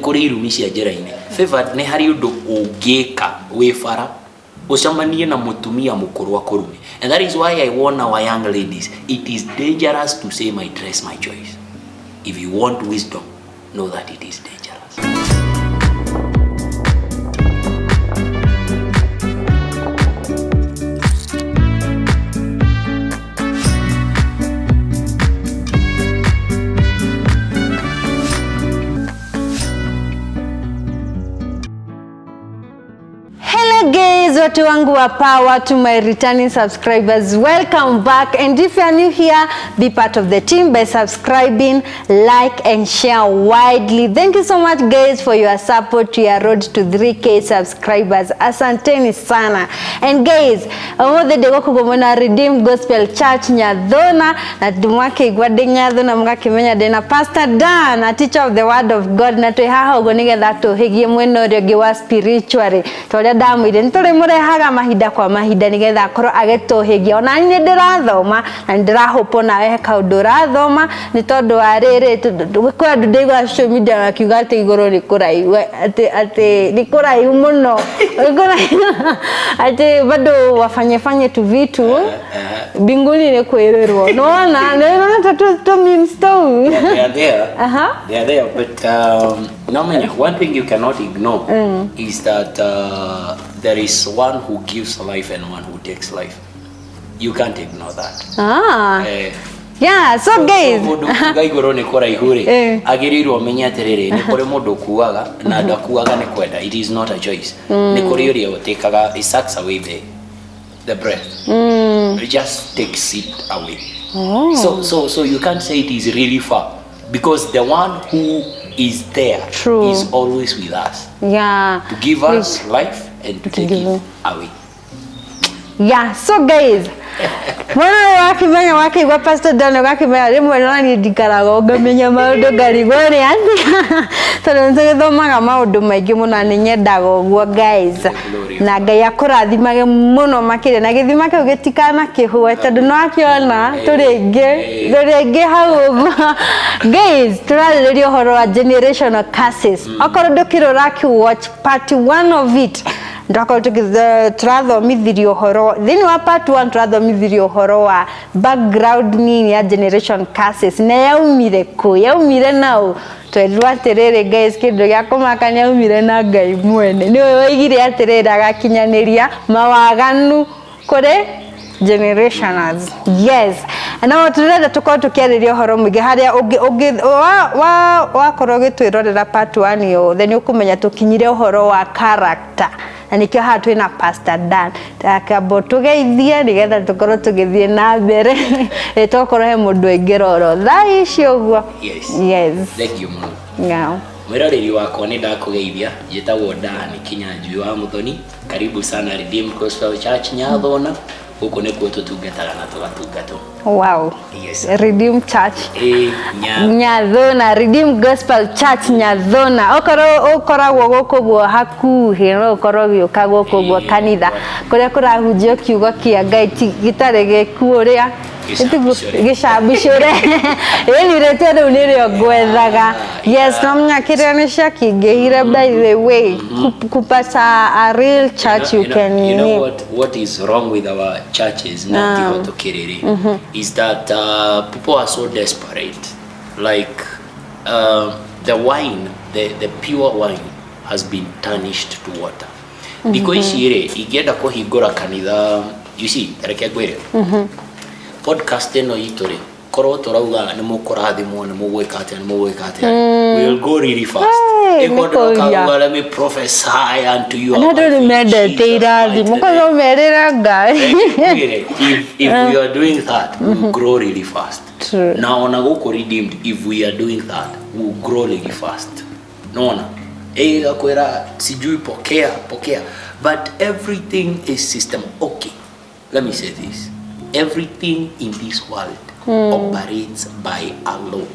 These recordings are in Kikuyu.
Kũrĩ irumi cia njĩra-inĩ. Favored, nĩ harĩ ũndũ ũngĩka wĩ bara ũcemanie na mũtumia mũkũrũ akũrume. And that is why I warn our young ladies, it is dangerous to say my dress, my choice. If you want wisdom, know that it is dangerous. Hello guys, watu wangu wa power, to my returning subscribers, welcome back. And if you are new here, be part of the team by subscribing, like and share widely. Thank you so much guys for your support to your road to 3K subscribers. Asanteni sana. And guys, ũmũthĩ ndĩ gũkũ mwena Redeemed Gospel Church Nyathuna, na mwakĩigua ndĩ Nyathuna mũgakĩmenya ndĩ na Pastor Dan, a teacher of the word of God, na twĩ haha ũguo nĩgetha tũhĩgie mwena ũrĩa ũngĩ wa spiritually. Ta ũrĩa ndamwĩrire nĩ tũrĩmũrehaga mahinda kwa mahinda nĩgetha akorwo agĩtũhĩgia. Ona niĩ ndĩrathoma na nĩ ndĩrahũpwo nawe he kaũndũ ũrathoma, nĩ tondũ wa rĩrĩ kwĩ andũ ndĩigua social media makiuga atĩ igũrũ nĩ kũraihu, atĩ nĩ kũraihu mũno. Nĩ kũraihu. Atĩ bado wafanye fanye tu vitu mbinguni nĩ kwĩrĩrwo. Nĩwona nĩwona ta tu memes tũu. Yeah, they are there. They are there, but no, man, one thing you cannot ignore is that there is one who gives life and one who takes life. You can't ignore that. Eh, Yeah, so guys, Mũndũ kuga igũrũ nĩ kũraihu rĩ, agĩrĩirwo amenye atĩrĩrĩ, nĩ kũrĩ mũndũ ũkuaga na ndakuaga nĩ kwenda. It is not a choice. Nĩ kũrĩ ũrĩa ũtĩkaga, it sucks away the breath. It just takes it away. So you can't say it is really far, because the one who is there True. is always with us to give us life and to take give it away. Yeah, so guys, mwana ũyũ wakĩmenya wakĩigua Pastor Dan ũgakĩmenya rĩmwe no niĩ ndikaraga ngamenya maũndũ ngarigwo nĩ atĩa, tondũ nĩ tũgĩthomaga maũndũ maingĩ mũno na nĩ nyendaga ũguo guys. Glory. Na Ngai akũrathimage mũno makĩria, na gĩthima kĩu gĩtikanakĩhũe, tondũ no akĩona tũrĩ aingĩ hau ũguo. Guys, tũrarĩrĩria ũhoro wa generational curses. Okorwo ndũkĩrĩ ũrakĩ watch part 1 of it, twakorwo tũrathomithirio ũhoro thĩinĩ wa part 1, tũrathomithirio ũhoro wa background nini ya generation curses na yaumire kũ, yaumire naũ. Twerirwo atĩrĩrĩ guys, kĩndũ gĩa kũmakania yaumire na Ngai mwene, nĩwe waigire atĩrĩrĩ agakinyanĩria mawaganu kũrĩ generationers. Yes, no tũrenda tũkorwo tũkĩarĩria ũhoro mũingĩ harĩa ũngĩ wakorwo ũgĩtwĩrorera part 1 yothe nĩ ũkũmenya tũkinyire ũhoro wa character, na nĩkĩo haha twĩna Pastor Dan. Akamba tũgeithie nĩgetha tũkorwo tũgĩthiĩ na mbere. Ĩ tokorwo he mũndũ aingĩra oro thaa ici ũguo. Yes. Yes. Thank you mũno. Mwĩroreri wakwa, nĩ ndakũgeithia. Njĩtagwo Dan Kinyanjui wa Muthoni. Karibu sana Redeemed Gospel Church Nyathona. Gũkũ nĩkuo tũtungataga na tũgatungatwo. Yes. Redeemed Church Ĩ nya Nyathona, Redeemed Gospel Church Nyathona. Okorwo ũkoragwo gũkũ guo hakuhĩ, no ũkorwo ũgĩũka gũkũ guo kanitha kũrĩa kũrahunjio kiugo kĩa Ngai gĩtarĩ gĩkuũ ũrĩa Gĩcambicũre. Gĩcambicũre, ĩni rĩtwa rĩu nĩrĩo ngwethaga. Yes, no menya kĩrĩa nĩ ciakĩingĩhire, by the way, kupata a real church you can You know nini. what is wrong with our churches na tiho tukiriri is that people are so desperate, like the wine, the pure wine has been tarnished to water. Thikũ ici rĩ, ingĩenda kũhingũra kanitha, you see, reke ngwĩre, podcast ĩno itũ rĩ, korwo tũrauga nĩ mũkũrathimwo, nĩ mũgwĩka atĩa, nĩ mũgwĩka atĩa, we will go really fast. Hey, Ĩkorwo nĩ kũria. ndĩrokauga, "Let me prophesy unto you Na andũ nĩ mendete irathimo, koguo merĩra Ngai. If we are doing that, we will grow really fast. True. Na ona gũkũ Redeemed, if we are doing that, we will grow really fast. Naona ĩgakwĩra sijui pokea pokea, but everything is system. Okay, let me say this: everything in this world operates by a law.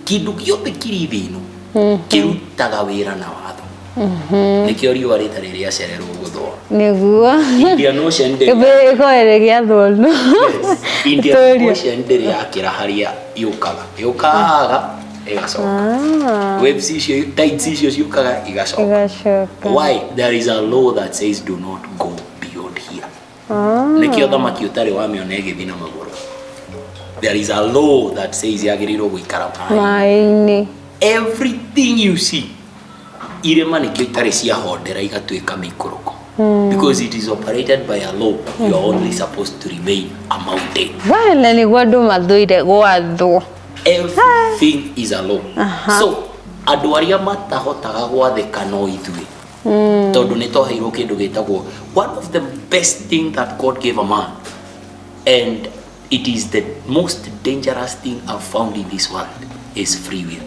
Kĩndũ gĩothe kĩrĩ thĩ ĩno kĩrutaga wĩra na watho. Nĩkĩo riũa rĩtarĩ rĩacererwo gũthũa. Nĩguo. Indian Ocean ndĩrĩ Ĩkorwo rĩgĩathwo. Yes. Indian Tũria. Ocean ndĩrĩ yakĩra harĩa yũkaga, yũkaga. Ĩgacoka. Waves icio, tides icio ciũkaga igacoka. Igacoka. Why? There is a law that says do not go beyond here. Nĩkĩo thamaki ũtarĩ wamĩona ĩgĩthiĩ na magũrũ. There is a law that says yagĩrĩirwo gũikara maĩ. Maĩ-inĩ. Everything you see, irĩma nĩkĩo itarĩ ciahondera igatuĩka mĩikũrũko, because it is operated by a law. You are only supposed to remain a mountain. Wala nĩguo andũ mathũire gwathwo. Everything is a law. So andũ arĩa matahotaga gwathĩka no ithuĩ, tondũ nĩ twaheirwo kĩndũ gĩtagwo, one of the best thing that God gave a man, and it is the most dangerous thing I've found in this world, is free will.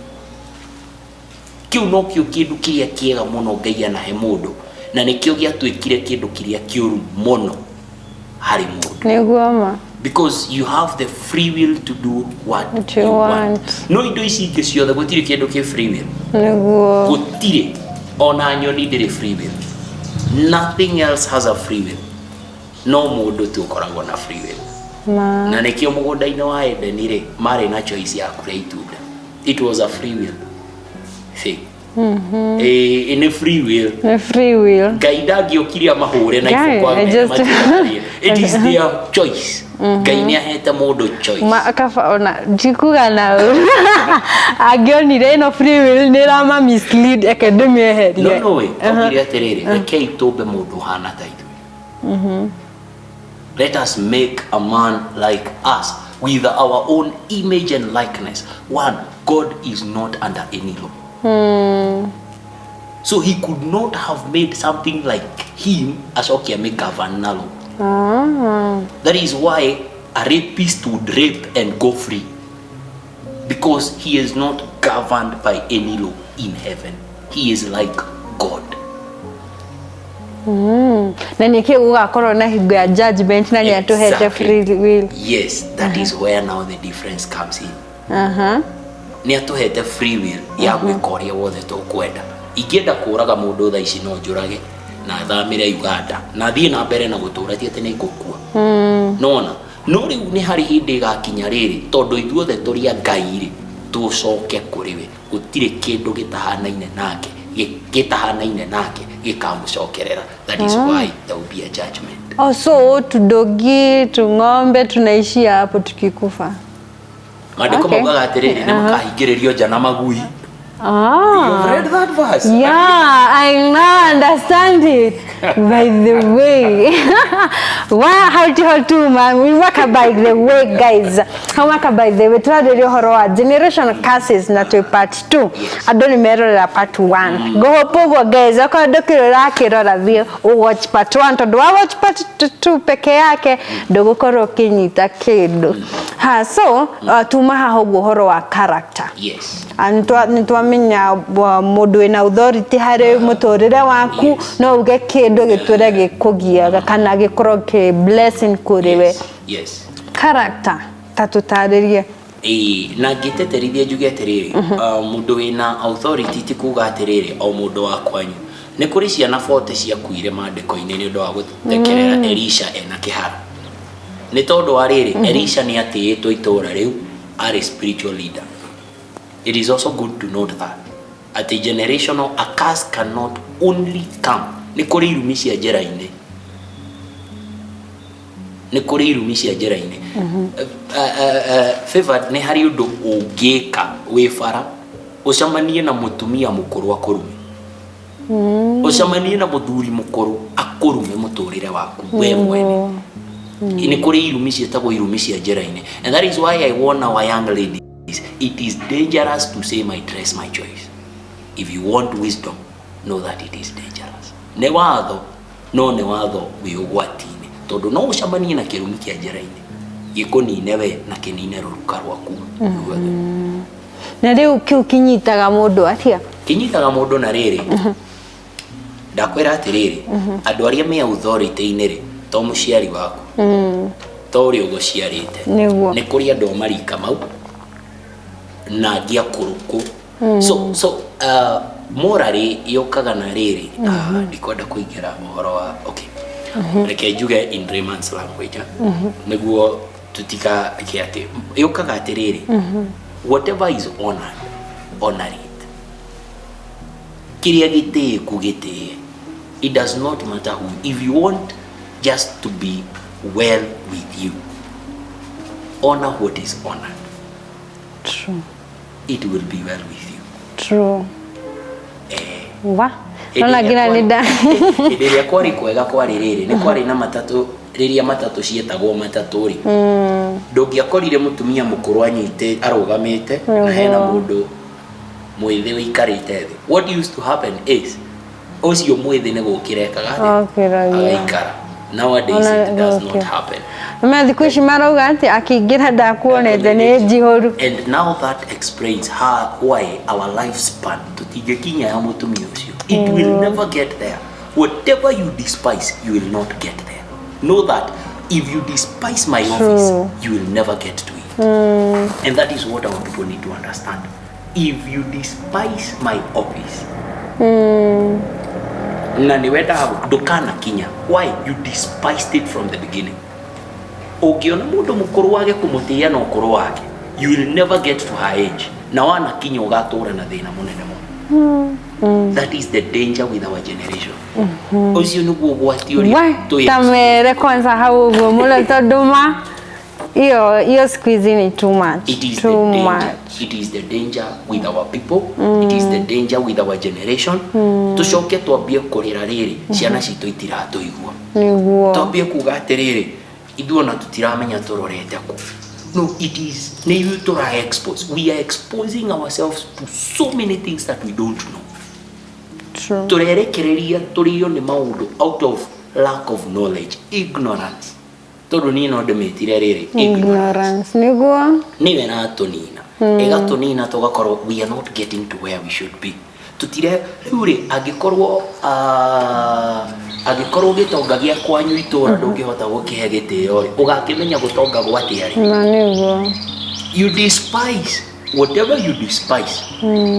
Kĩu nokĩo kĩndũ kĩrĩa kĩega mũno Ngai anahe mũndũ, na nĩkĩo gĩatuĩkire kĩndũ kĩrĩa kĩũru mũno harĩ mũndũ. Nĩguo ma. Because you have the free will to do what, what you you want. Want. No indo ici ingĩ ciothe gũtirĩ kĩndũ kĩ free will. Nĩguo. Gũtirĩ, ona nyoni ndĩrĩ free will. Nothing else has a free will, no mũndũ tu ũkoragwo na free will. Ma. Na nĩkĩo mũgũnda-inĩ wa Edeni rĩ, marĩ na choice ya kũrĩa itunda. It was a free will thing. Ĩĩ, nĩ free will. Nĩ free will. Ngai ndangĩokire amahũre na Ngai, iboko. I just- Amatigarie. It is their choice. Ngai nĩ ahete mũndũ choice. Ma kaba ona ndikuga na angĩonire ĩno free will nĩ ĩrama mislead, eke ndĩmĩeherie. No, no, we augire atĩrĩrĩ, rekei tũmbe mũndũ ũhana ta ithuĩ. Let us make a man like us with our own image and likeness. One, God is not under any law, so he could not have made something like him acoke amĩgovern na law. That is why a rapist would rape and go free, because he is not governed by any law in heaven. He is like God. Na nĩkĩ gũgakorwo na hingo ya judgment na nĩ atũhete Exactly. free will? Yes, that is where now the difference comes in. Nĩ atũhete free will ya gwĩka ũrĩa wothe tũkwenda. Ingĩenda kũraga mũndũ thaa ici, no njũrage na thamĩre Uganda na thiĩ na mbere na gũtũra, ti atĩ nĩ ngũkua. Nona no rĩu nĩ harĩ hĩndĩ ĩgakinya rĩrĩ, tondũ ithuothe tũrĩ a Ngai rĩ, tũcoke kũrĩ we. Gũtirĩ kĩndũ gĩtahanaine nake gĩtahanaine nake gĩkamũcokerera. That is why there will be a judgment. Oh, so tudogi, tung'ombe tunaishia hapo tukikufa? Maandĩko maugaga atĩrĩrĩ, nĩ makahingĩrĩrio nja na magui. You've read that verse? Yeah, I now understand it. By the way, wow, how to man, we work by the way, guys. How work by the way, twarĩria ũhoro wa generation curses na twĩ part 2. Andũ nĩ merorera part 1. Ngũhope ũguo, guys, okorwo ndũkĩrĩ ũrakĩrora, thiĩ watch part 1, tondũ wa watch part 2 peke yake ndũgũkorwo ũkĩnyita kĩndũ. Ha, so tuma haha ũguo ũhoro wa character. Nĩ twamenya mũndũ wĩna authority harĩ mũtũrĩre waku, no uge kĩndũ gĩtũre gĩkũgiaga kana gĩkorwo kĩ blessing kũrĩ we. Character, ta tũtarĩrie. Ĩĩ, na ngĩteterithia njuge atĩrĩrĩ, mũndũ wĩna authority ti kuga atĩrĩrĩ o mũndũ wa kwanyu. Nĩ kũrĩ ciana 40 ciakuire maandĩko-inĩ nĩ ũndũ wa gũthekerera Elisha ena kĩhara, nĩ tondũ wa rĩrĩ, Elisha nĩ atĩĩtwo itũũra rĩu, arĩ spiritual leader. It is also good to note that atĩ generational a curse cannot only come, nĩ kũrĩ irumi cia njĩra-inĩ, nĩ kũrĩ irumi cia njĩra-inĩ. Favored, nĩ harĩ ũndũ ũngĩka wĩ bara ũcemanie na mũtumia mũkũrũ akũrume, ũcemanie na mũthuri mũkũrũ akũrume mũtũrĩre waku we mwene. Nĩ kũrĩ irumi ciĩtagwo irumi cia njĩra-inĩ, and that is why I warn our young ladies, it is dangerous to say, "My dress, my choice." If you want wisdom, know that it is dangerous. Nĩ watho, no nĩ watho wĩ ũgwati-inĩ, tondũ no ũcemanie na kĩrumi kĩa njĩra-inĩ gĩkũnine we na kĩnine rũruka rwaku ruothe. Na rĩu kĩu kĩnyitaga mũndũ atĩa? Kĩnyitaga mũndũ na rĩrĩ, ndakwĩra atĩrĩrĩ, andũ arĩa me authority-inĩ rĩ, to mũciari waku, to ũrĩa ũgũciarĩte. Nĩ kũrĩ andũ a marika mau na angĩ akũrũkũ. So morally yũkaga na rĩrĩ, ndikwenda kũingĩra ũhoro wa, okay, reke njuge in layman's language, nĩguo tutikake atĩ yũkaga atĩrĩrĩ, whatever is honored Honor it. Kĩrĩa gĩtĩĩku gĩtĩe. It does not matter who. If you want just to be well with you, honor what is honored. True. It will be well with you. True. Eh. Wa. Nona nginya nĩ nda. Hĩndĩ ĩrĩa kwarĩ kwega kwarĩ rĩrĩ, nĩ kwarĩ na matatũ, rĩrĩa matatũ cietagwo matatũ rĩ, ndũngĩakorire mũtumia mũkũrũ anyite arũgamĩte na hena mũndũ mwĩthĩ ũikarĩte thĩ. What used to happen is ũcio mwĩthĩ nĩ gũkĩra ekaga atĩa? Okĩragia. Agaikara. Nowadays Ona it does not gũkĩra. happen. Mama thikũ ici marauga atĩ akĩingĩra ndakuonete nĩ njihũru. And now that explains how, why our lifespan tũtingĩkinya ya mũtumia ũcio. It will never get there. Whatever you despise, you will not get there. Know that if you despise my office, True. you will never get to it. And that is what our people need to understand. If you despise my office, na nĩ wendaga ndũkanakinya. Why? You despised it from the beginning. Ũngĩona mũndũ mũkũrũ wage kũmũtĩĩa na ũkũrũ wake, you will never get to her age. Na wanakinya ũgatũra na thĩna mũnene mũno. That is the danger with our generation. Ũcio nĩguo ũgwati ũrĩa We, twĩ. ta mere kwanza hau ũguo mũno tondũ ma hiyo hiyo siku hizi ni too much. It is Too the danger. much. It is the danger with our people. It is the danger with our generation. Tucoke twambie kũrĩra rĩrĩ, ciana citũ itiratũigua. Nĩguo. Twambie kuga atĩrĩrĩ, ithuĩ ona tũtiramenya tũrorete kũ. No, it is nĩ ithuĩ tũra expose. We are exposing ourselves to so many things that we don't know. True. Tũrerekereria tũrĩo nĩ maũndũ out of lack of knowledge, ignorance. Tondũ niĩ no ndĩmĩtire rĩrĩ, ignorance. Ignorance. Nĩguo. Nĩyo ĩratũnina, ĩgatũnina tũgakorwo we are not getting to where we should be. Tutire rĩu rĩ, angĩkorwo angĩkorwo gĩtonga gĩa kwanyu itũra ndũngĩhota gũkĩhe gĩtĩo rĩ, ũgakĩmenya gũtonga gwatĩa rĩ? Ma nĩguo. You despise whatever you despise,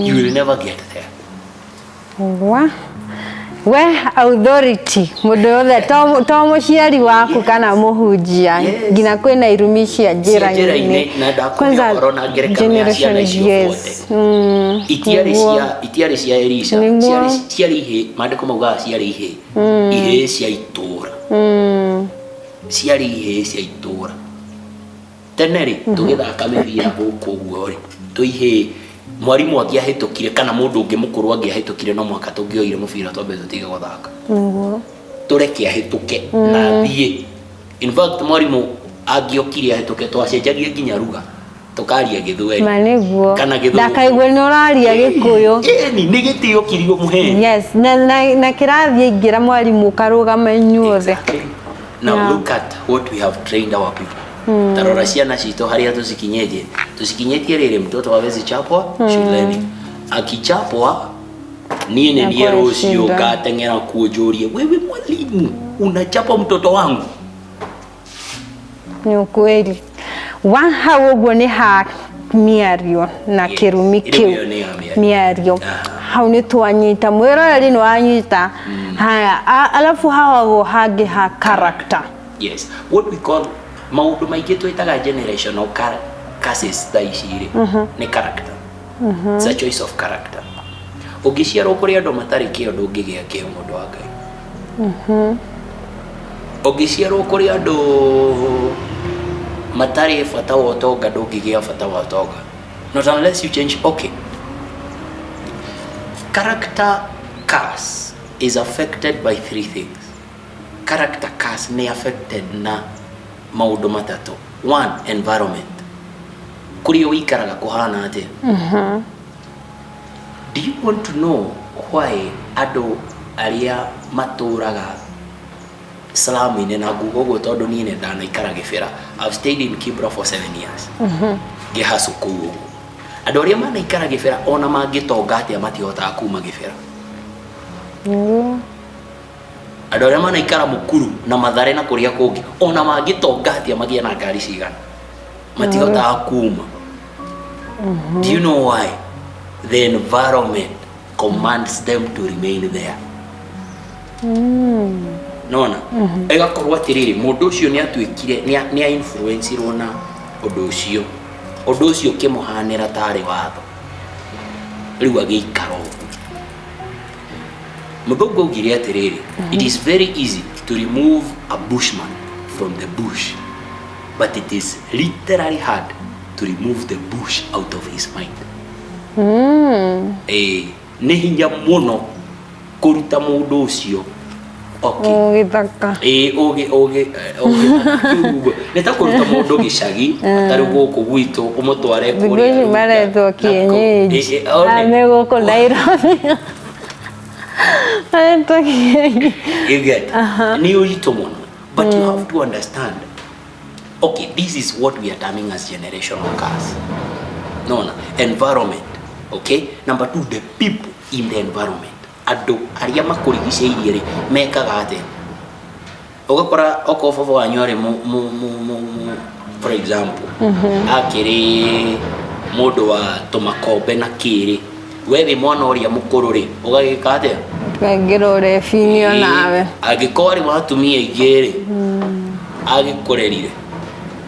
you will never get there. Wa. We authority mũndũ yothe to mũciari waku kana mũhunjia. Yes. Nginya kwĩna irumi cia njĩra-inĩ, njĩra-inĩ. Na ndakũhe ũhoro na ngerekano ya ciana icio. Yes. Itiarĩ Nĩguo. cia, itiarĩ cia Elisha. Nĩguo. Ciarĩ ihĩ, maandĩko maugaga ciarĩ ihĩ, ihĩ cia itũra. Ciarĩ ihĩ cia itũra. Tene rĩ, tũgĩthaka mĩbira gũkũ ũguo rĩ, twĩ ihĩ, mwarimũ angĩahĩtũkire kana mũndũ ũngĩ mũkũrũ angĩahĩtũkire, no mũhaka tũngĩoire mũbira twambe tũtige gũthaka. Nĩguo. Tũreke ahĩtũke na athiĩ. In fact, mwarimũ angĩokire ahĩtũke, twacenjagia nginya ruga, tũkaria Gĩthweri Ma nĩguo. kana Gĩthũngũ. Ndakaigue nĩ ũraria Gĩkũyũ. Ĩni nĩ gĩtĩo kĩrĩa ũmũhe. Yes, na kĩrathi aingĩra mwarimũ karũgama inyuothe. Exactly. Now look at what we have trained our people. Tarora ciana citũ harĩa tũcikinyĩtie. Tũcikinyĩtie rĩrĩ, mtoto hawezi chapwa shuleni. Akichapwa, niĩ nĩ niĩ Nakuwa rũciũ shida. ngateng'era kuo njũrie, "Wewe mwalimu unachapa mtoto wangu?" Nĩ ukweli. Wa hau ũguo nĩ ha mĩario na Yes. kĩrumi Rĩu kĩu. ĩyo nĩ ya mĩario. Mĩario. Aha. Hau nĩ twanyita mwĩroreri nĩ wanyita. Haya, alafu hawago hangĩ ha character. Yes, what we call maũndũ maingĩ twĩtaga generational curses thaa ici rĩ, nĩ character. It's a choice of character. Ũngĩciarwo kũrĩ andũ matarĩ kĩo, ndũngĩgĩa kĩo, mũndũ wa Ngai. Ũngĩciarwo kũrĩ andũ matarĩ bata wa ũtonga, ndũngĩgĩa bata wa ũtonga, not unless you change. Okay, character curse is affected by three things. Character curse nĩ affected na maũndũ matatũ. One, environment, kũrĩa ũikaraga kũhana atĩa. Do you want to know why andũ arĩa matũraga slum-inĩ, na nguga ũguo tondũ niĩ nĩ ndanaikara Gĩbĩra, I've stayed in Kibra for 7 years ngĩhacũ kũu ũguo, andũ arĩa manaikara Gĩbĩra, ona mangĩtonga atĩa, matihotaga kuma Gĩbĩra. Nĩguo. Andũ arĩa manaikara Mũkuru na Mathare na kũrĩa kũngĩ, ona mangĩtonga atĩa, magĩe na ngari cigana, matihotaga kuma. Do you know why? The environment commands them to remain there. Nona ĩgakorwo atĩrĩrĩ, mũndũ ũcio nĩ atuĩkire nĩ a influence-irwo na ũndũ ũcio, ũndũ ũcio ũkĩmũhanĩra tarĩ watho. Rĩu agĩikara ũguo. Mũthũngũ augire atĩrĩrĩ, "It is very easy to remove a bushman from the bush, but it is literally hard to remove the bush out of his mind." Ĩĩ, nĩ hinya mũno kũruta mũndũ ũcio, okay. Gĩthaka. Ĩĩ, ũgĩ ũgĩ ũgĩ ũguo nĩ ta kũruta mũndũ gĩcagi, tarĩu gũkũ gwitũ, ũmũtware Thikũ kũrĩa ici Runda, maretwo kienyeji. Ĩ, ĩ, one. Ame gũkũ Nairobi maretwo kienyeji. You get? Nĩ ũritũ mũno, but you have to understand, okay, this is what we are terming as generational curse. Nona environment, okay? Number two, the people in the environment, andũ arĩa makũrigicĩirie rĩ, mekaga atĩa? Ũgakora okorwo baba wanyu arĩ for example, akĩrĩ mũndũ wa tũmakombe na kĩrĩ, we wĩ mwana ũrĩa mũkũrũ rĩ, ũgagĩka atĩa? Kaingĩra ũrebi-inĩ onawe. Angĩkorwo arĩ wa atumia aingĩ rĩ, agĩkũrerire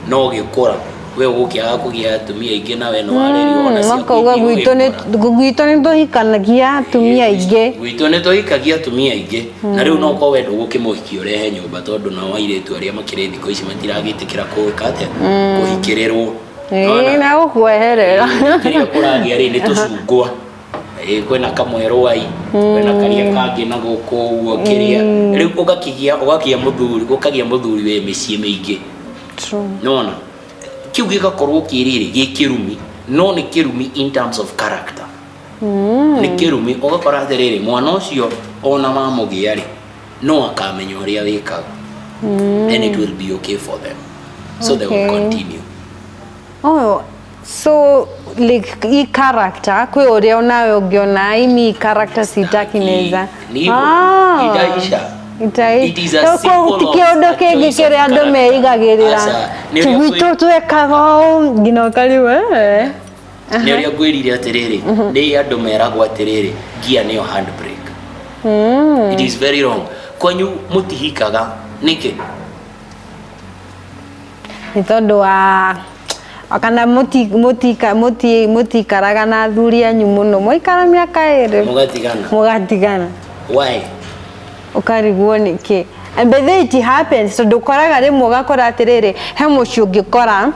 no ũgĩkũra, we ũgũkĩaga kũgĩa atumia aingĩ na we nĩ warerirwo ona ciaku Makauga gwitũ nĩ itigũgĩkũra. Gwitũ nĩ tũhikanagia atumia aingĩ. Gwitũ nĩ tũhikagia atumia aingĩ, na rĩu no korwo we ndũgũkĩmũhikia ũrehe nyũmba, tondũ nao airĩtu arĩa makĩrĩ thikũ ici matiragĩtĩkĩra kũĩka atĩa, kũhikĩrĩrwo. Ĩĩ, na gũkweherera. Kĩrĩa kũragĩa rĩ, nĩ tũcungwa. Ĩĩ, kwĩna kamwe rwai, kwĩna karĩa kangĩ na gũkũ ũguo, kĩrĩa rĩu ũkagĩa mũthuri wĩ mĩciĩ mĩingĩ. True. Nona kĩu gĩgakorwo kĩrĩrĩ gĩ kĩrumi, no nĩ kĩrumi in terms of character. Nĩ kĩrumi, ũgakora atĩrĩrĩ, mwana ũcio ona wamũgĩa rĩ, no akamenya ũrĩa wĩkaga and it will be okay for them, so they will continue. Oh, so like hii character kwĩ ũrĩa onawe ũngĩona imi character sitaki neza. Ni hivyo. Itaisha. It is a symbol Ti of kĩũndũ a kĩngĩ choice of kĩrĩa andũ character. meigagĩrĩra. Aca, nĩ ũrĩa Gwitũ twekaga ũũ nginya ũkariwe. Nĩ ũrĩa ngwĩrire atĩrĩrĩ, nĩ andũ meragwo atĩrĩrĩ, ngia nĩyo handbrake. It is very wrong. Kwanyu mũtihikaga nĩkĩ? Nĩ tondũ wa kana mũtikaraga na athuri anyu mũno, mwaikara mĩaka 2 mũgatigana. Mũgatigana. Why? Ũkarigwo nĩkĩ. And by the way, it happens, tondũ ũkoraga rĩmwe ũgakora atĩrĩrĩ, he mũciĩ ũngĩkora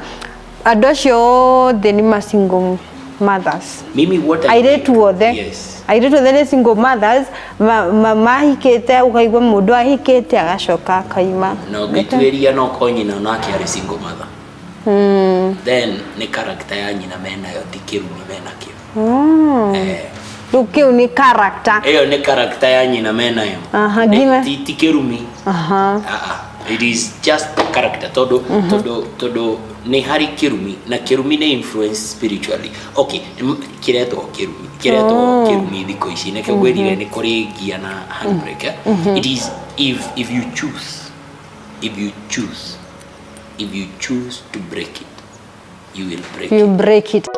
andũ acio othe nĩ ma single mothers. Mimi what I Airĩtu othe. Yes. Airĩtu othe nĩ single mothers, mahikĩte, ũkaigua mũndũ ahikĩte agacoka akaima. Na ũngĩtuĩria, no korwo nyina nake arĩ single mother. Then nĩ character ya nyina menayo, ti kĩrumi menakĩo. Eh, Rĩu kĩu nĩ character. Ĩyo nĩ character ya nyina menayo. Ti kĩrumi. Ah, ah. It is just a character, tondũ nĩ harĩ kĩrumi, na kĩrumi nĩ influence spiritually, okay? Kĩretwo kĩrumi, kĩretwo kĩrumi thikũ ici, nĩkĩo ngwĩrire nĩ kũrĩ ngia na handbrake, eh? It is if you choose, if you choose to break it, you will break You it. Break it.